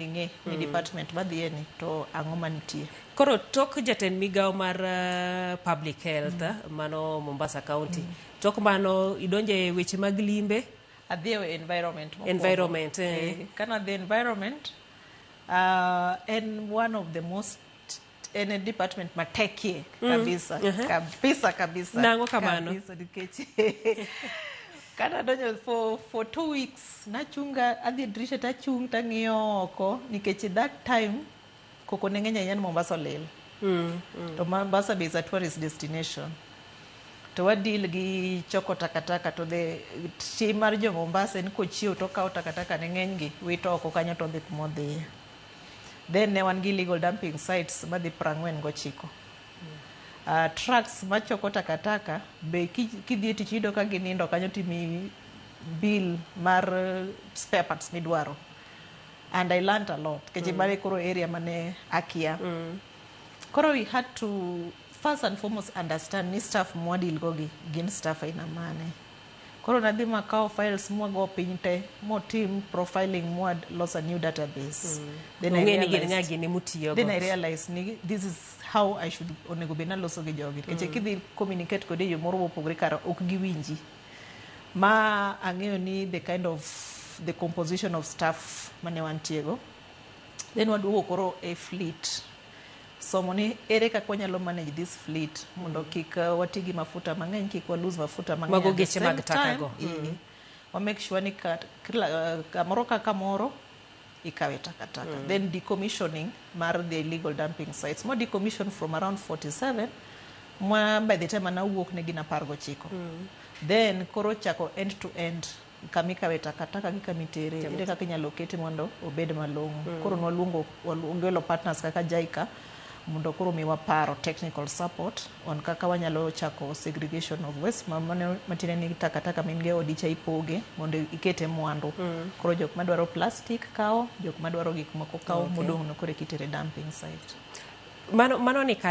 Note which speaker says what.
Speaker 1: Ing'e ni department madhiye ni to ang'o manitie.
Speaker 2: Koro tok jatend migawo mar public health mano Mombasa County. Tok mano idonje e weche mag limbe.
Speaker 1: Adhi e environment mokwongo.
Speaker 2: Environment, eh.
Speaker 1: Kana dhi environment, en one of the most, en e department matekie kabisa, kabisa kabisa.
Speaker 2: Nang'o kamano?
Speaker 1: Kabisa, nikech kana donjo for 2 weeks nachunga, adhi e dirisha tachung' tang'iyo oko, nikech that time koko ne ng'eny ahinya ni Mombasa olil. To Mombasa be is a tourist destination, to wa deal gi choko takataka, to the tim mar jo Mombasa en kochiew to okawo takataka ne ng'eny gi wito oko kanyo to odhi kuma odhiye. Then ne wan gi illegal dumping sites madhi 49. Trucks machoko takataka be kidhi e tich iyudo ka ginindo kanyo, timiyi bill mar spare parts midwaro. And I learnt a lot nikech mane koro area mane akia. Koro we had to first and foremost understand ni staff mwadeal go gi gin staff aina mane. Koro nadhi makawo files mwago piny te, motim profiling, mwa los a new database. Then I
Speaker 2: Ong'e ni gin
Speaker 1: realized-
Speaker 2: ng'a gini mutiyogo.
Speaker 1: Then I realized ni this is how I should onego bed naloso gi jogi, nikech kidhi communicate kode e yo moro mopogore kara ok giwinji. Ma ang'eyo ni the kind of the composition of staff mane wantiego. Then waduogo koro e fleet, somo ni ere kaka wanyalo manage this fleet mondo kik wati gi mafuta mang'eny, kik wa lose mafuta mang'eny.
Speaker 2: Mago
Speaker 1: At the
Speaker 2: geche mag
Speaker 1: same
Speaker 2: taka
Speaker 1: time,
Speaker 2: go.
Speaker 1: wa make sure ni kila, kamoro ka kamoro ikawe takataka. Then decommissioning mar the illegal dumping sites mo decommission from around 47 ma by the time anawuok ne gin 19. Then koro chako end to end, kamikawe takataka gi kamitere, ere kaka inyalo kete mondo obed malong'o. Koro nwaluongo wagwelo partners kaka JICA mondo koro miwa paro, technical support on kaka wanyalo chako segregation of waste, ma mano matiende ni takataka ma in go e odi cha ipoge mondo ikete mwandu. Koro jok madwaro plastic kawo, jok madwaro gik moko kawo, modong' no koro itere dumping site.
Speaker 2: Mano ni kare.